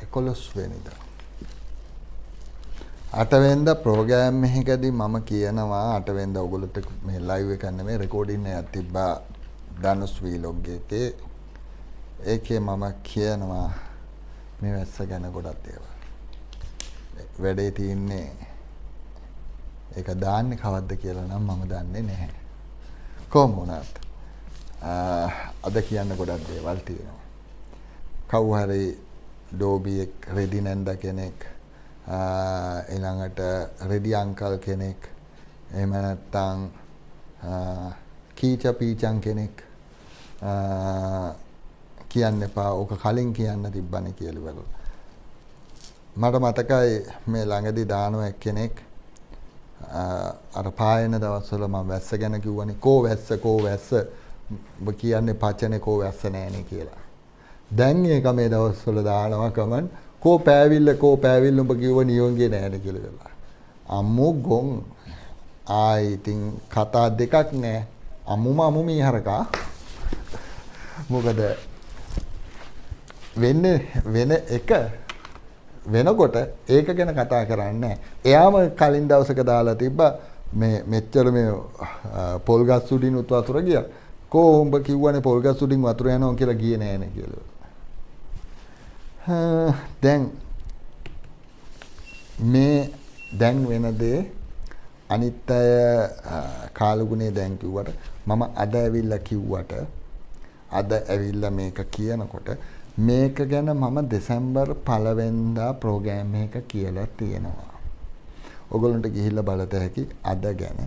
11 වෙනිදා. 8 වෙනිදා ප්‍රෝග්‍රෑම් එකකදී මම කියනවා 8 වෙනිදා ඔයගොල්ලොත් එක්ක මේ ලයිව් එක නෙමෙයි රෙකෝඩින් එකක් තිබ්බා ධනුස් වීලොග් එකේ. ඒකේ මම කියනවා මේ වැස්ස ගැන ගොඩක් දේවල්. වැඩේ තියෙන්නේ ඒක දාන්නේ කවද්ද කියලා නම් මම දන්නේ නැහැ. කොහොම වුණත් අද කියන්න ගොඩක් දේවල් තියෙනවා. කවුරු හරි ඩෝබියෙක් රෙදි නැන්ද කෙනෙක්, ඊළඟට රෙදි අංකල් කෙනෙක්, එහෙම නැත්නම් කීච පීචන් කෙනෙක් කියන්න එපා ඕක කලින් කියන්න තිබ්බනේ කියලා ඉවරලා. මට මතකයි මේ ළඟදී දානව එක්කෙනෙක් අර පායන දවස්වල මම වැස්ස ගැන කිව්වනේ, කෝ වැස්ස කෝ වැස්ස ඔබ කියන්නේ පචනේ කෝ වැස්ස නෑනේ කියලා. දැන් ඒක මේ දවස්වල දානවා කමන් කෝ පෑවිල්ල කෝ පෑවිල්ල ඔබ කිව්ව නියෝගයේ නෑනේ කියලා වෙලා. අම්මෝ ගොන් ආයි ඉතින් කතා දෙකක් නෑ. අමුම අමු මීහරකා. මොකද වෙන්නේ වෙන එක වෙනකොට ඒක ගැන කතා කරන්නේ නෑ. එයාම කලින් දවසක දාලා තිබ්බා මේ මෙච්චර මේ පොල් ගස් උඩින් උත් වතුර ගියා. කෝ උඹ කිව්වනේ පොල් ගස් උඩින් වතුර යනවා කියලා ගියේ නෑනේ කියලා. දැන් මේ දැන් වෙන දේ අනිත් අය කාලගුණේ දැන් කිව්වට මම අද ඇවිල්ලා කිව්වට අද ඇවිල්ලා මේක කියනකොට මේක ගැන මම දෙසැම්බර් 1 වෙනිදා ප්‍රෝග්‍රෑම් එක කියලා තියෙනවා. ඔයගොල්ලන්ට ගිහිල්ලා බලත හැකි අද ගැන.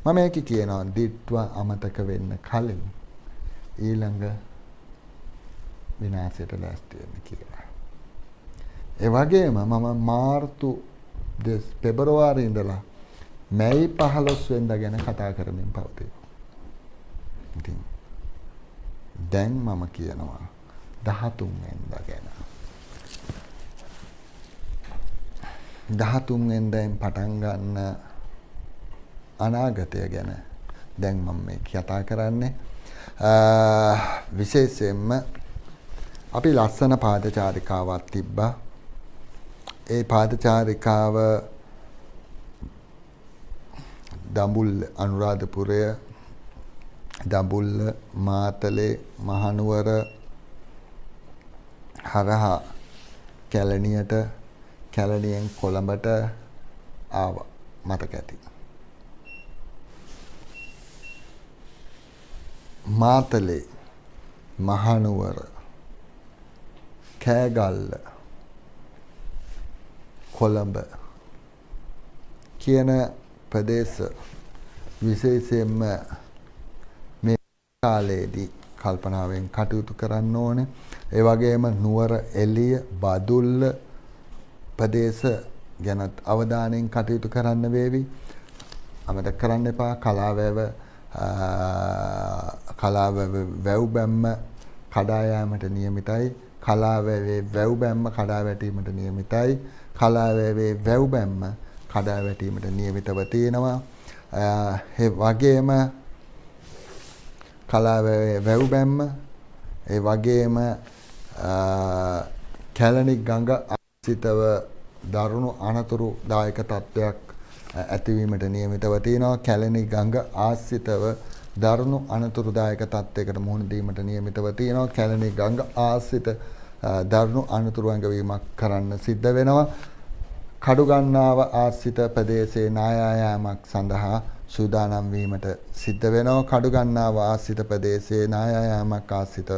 මම මේක කියනවා දිට්ව අමතක වෙන්න කලින් ඊළඟ විනාශයට ලෑස්ති වෙන්න කියලා. ඒ වගේම මම මාර්තු පෙබරවාරි ඉඳලා මැයි 15 වෙනිදා ගැන කතා කරමින් පවතිනවා. ඉතින් දැන් මම කියනවා 13 වෙනිදා ගැන. 13 වෙනිදාෙන් පටන් ගන්න අනාගතය ගැන දැන් මම මේ කතා කරන්නේ. විශේෂයෙන්ම අපි ලස්සන පාදචාරිකාවක් තිබ්බා. ඒ පාදචාරිකාව දඹුල්ල අනුරාධපුරය, දඹුල්ල, මාතලේ, මහනුවර හරහා කැලණියට, කැලණියෙන් කොළඹට ආවා මතක ඇති. මාතලේ, මහනුවර, කෑගල්ල, කොළඹ කියන ප්‍රදේශ විශේෂයෙන්ම මේ කාලයේදී කල්පනාවෙන් කටයුතු කරන්න ඕනේ. ඒ වගේම නුවර එළිය, බදුල්ල ප්‍රදේශ ගැනත් අවධානයෙන් කටයුතු කරන්න වේවි. අමතක කරන්න එපා කලාවැව කලාවැව වැව් බැම්ම කඩා යාමට නියමිතයි. කලාවැවේ වැව් බැම්ම කඩා වැටීමට නියමිතයි. කලාවැවේ වැව් බැම්ම කඩා වැටීමට නියමිතව තියෙනවා. ඒ වගේම කලාවැවේ වැව් බැම්ම, ඒ වගේම කැලණි ගඟ ආශ්‍රිතව දරුණු අනතුරුදායක තත්ත්වයක් ඇතිවීමට නියමිතව තියෙනවා. කැලණි ගඟ ආශ්‍රිතව දරුණු අනතුරුදායක තත්ත්වයකට මුහුණ දීමට නියමිතව තියෙනවා. කැලණි ගඟ ආශ්‍රිත දරුණු අනතුරු ඇඟවීමක් කරන්න සිද්ධ වෙනවා. කඩුගන්නාව ආශ්‍රිත ප්‍රදේශයේ නායා යාමක් සඳහා සූදානම් වීමට සිද්ධ වෙනවා. කඩුගන්නාව ආශ්‍රිත ප්‍රදේශයේ නායා යාමක් ආශ්‍රිත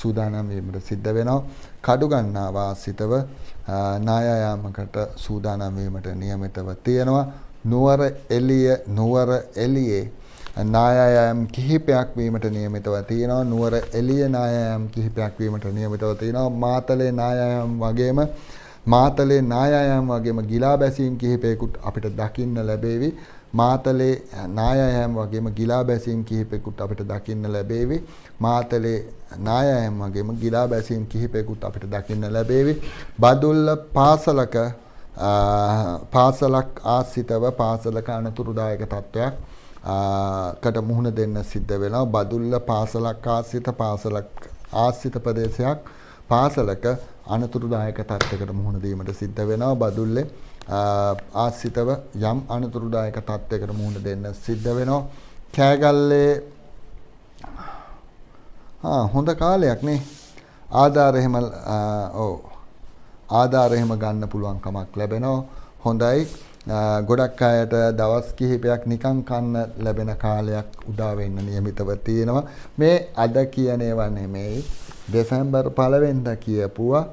සූදානම් වීමට සිද්ධ වෙනවා. කඩුගන්නාව ආශ්‍රිතව නායා යාමකට සූදානම් වීමට නියමිතව තියෙනවා. නුවර එළිය, නුවර එළියේ නායා යාම් කිහිපයක් වීමට නියමිතව තියෙනවා. නුවර එළිය නායා යාම් කිහිපයක් වීමට නියමිතව තියෙනවා. මාතලේ නායා යාම් වගේම මාතලේ නායා යාම් වගේම ගිලා බැසීම් කිහිපයකුත් අපිට දකින්න ලැබේවි. මාතලේ නායා යාම් වගේම ගිලා බැසීම් කිහිපයකුත් අපිට දකින්න ලැබේවි. මාතලේ නායා යාම් වගේම ගිලා බැසීම් කිහිපයකුත් අපිට දකින්න ලැබේවි. බදුල්ල පාසලක පාසලක් ආශ්‍රිතව පාසලක අනතුරුදායක තත්ත්වයක් කට මුහුණ දෙන්න සිද්ධ වෙනවා. බදුල්ල පාසලක් ආශ්‍රිත පාසලක් ආශ්‍රිත ප්‍රදේශයක් පාසලක අනතුරුදායක තත්ත්වයකට මුහුණ දීමට සිද්ධ වෙනවා. බදුල්ලේ ආශ්‍රිතව යම් අනතුරුදායක තත්ත්වයකට මුහුණ දෙන්න සිද්ධ වෙනවා. කෑගල්ලේ හොඳ කාලයක් නේ. ආධාර එහෙම ඔව් ආධාර එහෙම ගන්න පුළුවන් කමක් ලැබෙනවා. හොඳයි. ගොඩක් අයට දවස් කිහිපයක් නිකන් කන්න ලැබෙන කාලයක් උදා වෙන්න නියමිතව තියෙනවා. මේ අද කියන ඒවා නෙමෙයි. දෙසැම්බර් 1 වෙනිදා කියපුවා,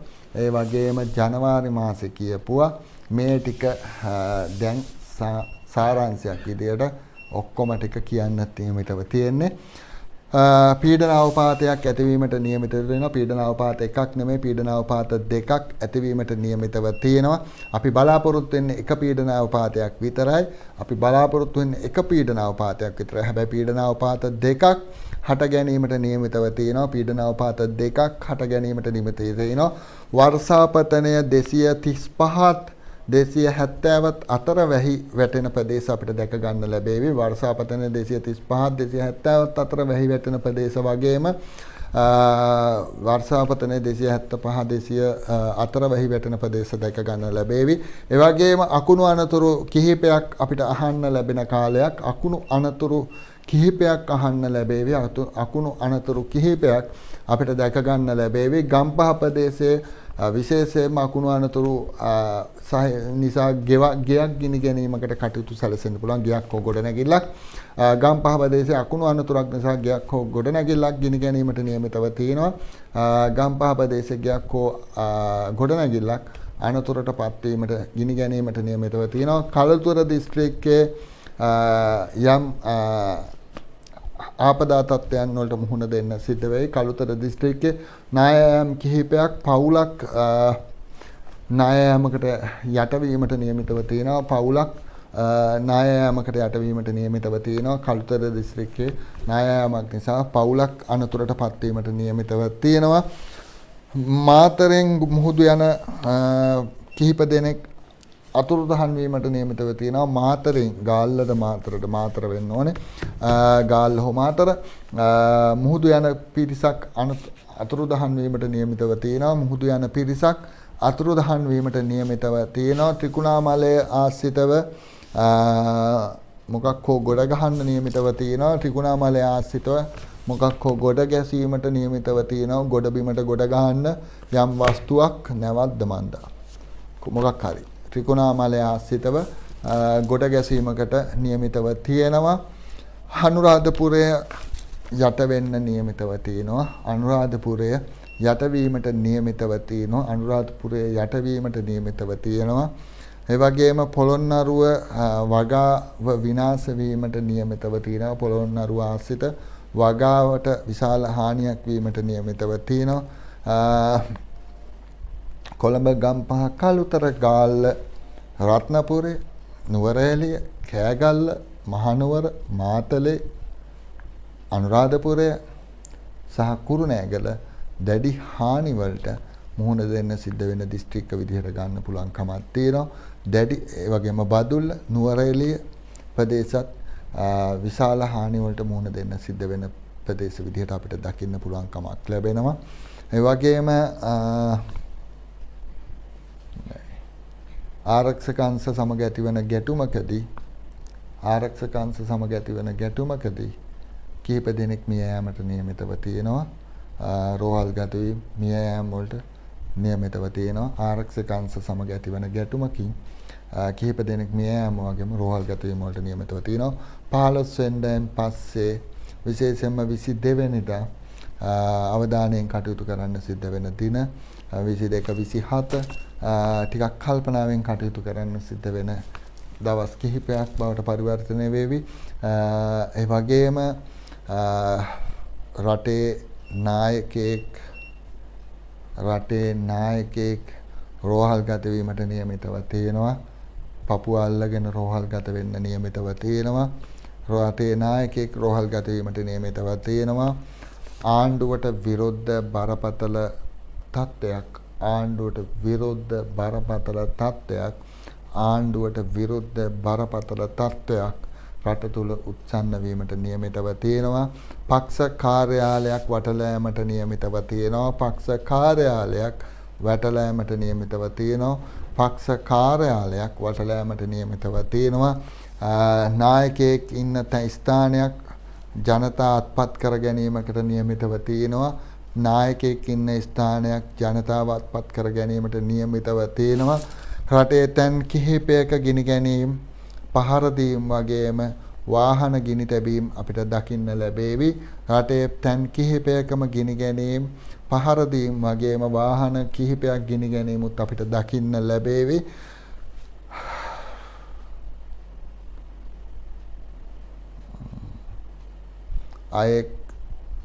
ඒ වගේම ජනවාරි මාසේ කියපුවා. මේ ටික දැන් සාරාංශයක් විදියට ඔක්කොම ටික කියන්න නියමිතව තියෙන්නේ. පීඩන අවපාතයක් ඇතිවීමට නියමිත වෙනවා. පීඩන අවපාත එකක් නෙමෙයි, පීඩන අවපාත දෙකක් ඇතිවීමට නියමිතව තියෙනවා. අපි බලාපොරොත්තු වෙන්නේ එක පීඩන අවපාතයක් විතරයි. අපි බලාපොරොත්තු වෙන්නේ එක පීඩන අවපාතයක් විතරයි. හැබැයි පීඩන අවපාත දෙකක් හට ගැනීමට නියමිතව තියෙනවා. පීඩන අවපාත දෙකක් හට ගැනීමට නියමිතව තියෙනවා. වර්ෂාපතනය 235ත් 270ත් අතර වැහි වැටෙන ප්‍රදේශ අපිට දැක ගන්න ලැබේවි. වර්ෂාපතනය 235ත් 270ත් අතර වැහි වැටෙන ප්‍රදේශ වගේම වර්ෂාපතනය 275 200 අතර වැහි වැටෙන ප්‍රදේශ දැක ගන්න ලැබේවි. ඒ වගේම අකුණු අනතුරු කිහිපයක් අපිට අහන්න ලැබෙන කාලයක්. අකුණු අනතුරු කිහිපයක් අහන්න ලැබේවි. අකුණු අනතුරු කිහිපයක් අපිට දැක ගන්න ලැබේවි. ගම්පහ ප්‍රදේශයේ විශේෂයෙන්ම අකුණු අනතුරු නිසා ගෙයක් ගිනි ගැනීමකට කටයුතු සැලසෙන්න පුළුවන්. ගෙයක් හෝ ගොඩනැගිල්ලක් ගම්පහ ප්‍රදේශයේ අකුණු අනතුරක් නිසා ගෙයක් හෝ ගොඩනැගිල්ලක් ගිනි ගැනීමට නියමිතව තියෙනවා. ගම්පහ ප්‍රදේශයේ ගෙයක් හෝ ගොඩනැගිල්ලක් අනතුරට පත්වීමට ගිනි ගැනීමට නියමිතව තියෙනවා. කළුතර දිස්ත්‍රික්කයේ යම් ආපදා තත්ත්වයන් වලට මුහුණ දෙන්න සිද්ධ වෙයි. කළුතර දිස්ත්‍රික්කයේ නායයම් කිහිපයක් පවුලක් නායයමකට යටවීමට නියමිතව තියෙනවා. පවුලක් නායයමකට යටවීමට නියමිතව තියෙනවා. කළුතර දිස්ත්‍රික්කයේ නායයමක් නිසා පවුලක් අනතුරට පත්වීමට නියමිතව තියෙනවා. මාතරෙන් මුහුදු යන කිහිප දෙනෙක් අතුරුදහන් වීමට නියමිතව තියෙනවා. මාතරෙන් ගාල්ලද මාතරට මාතර වෙන්න ඕනේ. ගාල්ල හෝ මාතර මුහුදු යන පිරිසක් අතුරුදහන් වීමට නියමිතව තියෙනවා. මුහුදු යන පිරිසක් අතුරුදහන් වීමට නියමිතව තියෙනවා. ත්‍රිකුණාමලය ආශ්‍රිතව මොකක් හෝ ගොඩ ගහන්න නියමිතව තියෙනවා. ත්‍රිකුණාමලය ආශ්‍රිතව මොකක් හෝ ගොඩ ගැසීමට නියමිතව තියෙනවා. ගොඩ බිමට ගොඩ ගහන්න යම් වස්තුවක් නැවද්ද මන්දා මොකක් හරි ත්‍රිකුණාමලය ආශ්‍රිතව ගොඩ ගැසීමකට නියමිතව තියෙනවා. අනුරාධපුරය යට වෙන්න නියමිතව තියෙනවා. අනුරාධපුරය යටවීමට නියමිතව තියෙනවා. අනුරාධපුරය යටවීමට නියමිතව තියෙනවා. ඒ වගේම පොළොන්නරුව වගාව විනාශ වීමට නියමිතව තියෙනවා. පොළොන්නරුව ආශ්‍රිත වගාවට විශාල හානියක් වීමට නියමිතව තියෙනවා. කොළඹ ගම්පහ කළුතර ගාල්ල රත්නපුරේ නුවරඑළිය කෑගල්ල මහනුවර මාතලේ අනුරාධපුරය සහ කුරුණෑගල දැඩි හානි වලට මුහුණ දෙන්න සිද්ධ වෙන දිස්ත්‍රික්ක විදිහට ගන්න පුළුවන් කමක් තියෙනවා. දැඩි ඒ වගේම බදුල්ල නුවරඑළිය ප්‍රදේශත් විශාල හානි වලට මුහුණ දෙන්න සිද්ධ වෙන ප්‍රදේශ විදිහට අපිට දකින්න පුළුවන් කමක් ලැබෙනවා. ඒ වගේම ආරක්ෂක අංශ සමග ඇතිවන ගැටුමකදී ආරක්ෂක අංශ සමග ඇතිවන ගැටුමකදී කිහිප දෙනෙක් මිය යාමට නියමිතව තියෙනවා. රෝහල්ගත වීම මිය යාම වලට නියමිතව තියෙනවා. ආරක්ෂක අංශ සමග ඇතිවන ගැටුමකින් කිහිප දෙනෙක් මිය යාම වගේම රෝහල්ගත වීම වලට නියමිතව තියෙනවා. 15 වෙනිදාන් පස්සේ විශේෂයෙන්ම 22 වෙනිදා අවධානයෙන් කටයුතු කරන්න සිද්ධ වෙන දින 22 27 ටිකක් කල්පනාවෙන් කටයුතු කරන්න සිද්ධ වෙන දවස් කිහිපයක් බවට පරිවර්තනය වේවි. ඒ වගේම රටේ නායකයෙක් රෝහල්ගත වීමට නියමිතව තියෙනවා. පපුව අල්ලගෙන රෝහල්ගත වෙන්න නියමිතව තියෙනවා. රටේ නායකයෙක් රෝහල්ගත වීමට නියමිතව තියෙනවා. ආණ්ඩුවට විරුද්ධ බරපතල තත්ත්වයක් ආණ්ඩුවට විරුද්ධ බරපතල තත්ත්වයක් ආණ්ඩුවට විරුද්ධ බරපතල තත්ත්වයක් රට තුල උත්සන්න වීමට නියමිතව තියෙනවා. පක්ෂ කාර්යාලයක් වටලෑමට නියමිතව තියෙනවා. පක්ෂ කාර්යාලයක් වැටලෑමට නියමිතව තියෙනවා. පක්ෂ කාර්යාලයක් වටලෑමට නියමිතව තියෙනවා. නායකයෙක් ඉන්න ස්ථානයක් ජනතා අත්පත් කර ගැනීමකට නියමිතව තියෙනවා. නායකයෙක් ඉන්න ස්ථානයක් ජනතාව අත්පත් කර ගැනීමට නියමිතව තියෙනවා. රටේ තැන් කිහිපයක ගිනි ගැනීම, පහර දීම් වගේම වාහන ගිනි තැබීම් අපිට දකින්න ලැබේවි. රටේ තැන් කිහිපයකම ගිනි ගැනීම, පහර දීම් වගේම වාහන කිහිපයක් ගිනි ගැනීමුත් අපිට දකින්න ලැබේවි. අයෙක්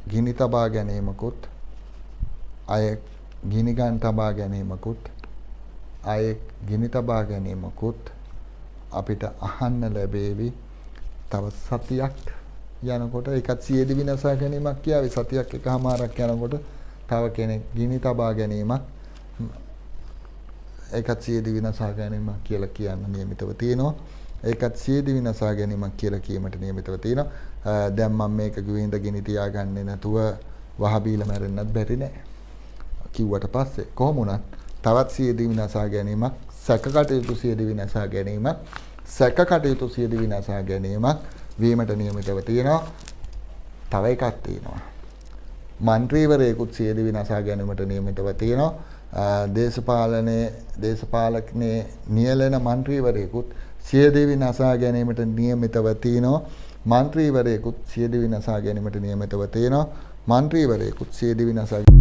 ගිනි තබා ගැනීමකුත්, අයෙක් ගිනිගන් තබා ගැනීමකුත්, අයෙක් ගිනි තබා ගැනීමකුත් අපිට අහන්න ලැබේවි. තව සතියක් යනකොට ඒකත් සියදි විනාශා ගැනීමක් කියාවි. සතියක් එකහමාරක් යනකොට තව කෙනෙක් ගිනි තබා ගැනීමක්, ඒකත් සියදි විනාශා ගැනීමක් කියලා කියන්න නියමිතව තියෙනවා. ඒකත් සියදි විනාශා ගැනීමක් කියලා කීමට නියමිතව තියෙනවා. දැන් මම මේක කිව්වෙන්ද ගිනි තියාගන්නේ නැතුව වහ බීලා මැරෙන්නත් බැරි නෑ කිව්වට පස්සේ කොහොම වුණත් තවත් සියදි විනාශා ගැනීමක්, සැක කටයුතු සියදි විනාශා ගැනීමක්, සැක කටයුතු සියදි විනාශා ගැනීමක් වීමට නියමිතව තියෙනවා. තව එකක් තියෙනවා. මන්ත්‍රීවරයෙකුත් සියදි විනාශා ගැනීමට නියමිතව තියෙනවා. දේශපාලනයේ නියැලෙන මන්ත්‍රීවරයෙකුත් සියදිවි විනාශා ගැනීමට නියමිතව තියෙනවා. මන්ත්‍රීවරයෙකුත් සියදිවි විනාශා ගැනීමට නියමිතව තියෙනවා. මන්ත්‍රීවරයෙකුත් සියදිවි විනාශා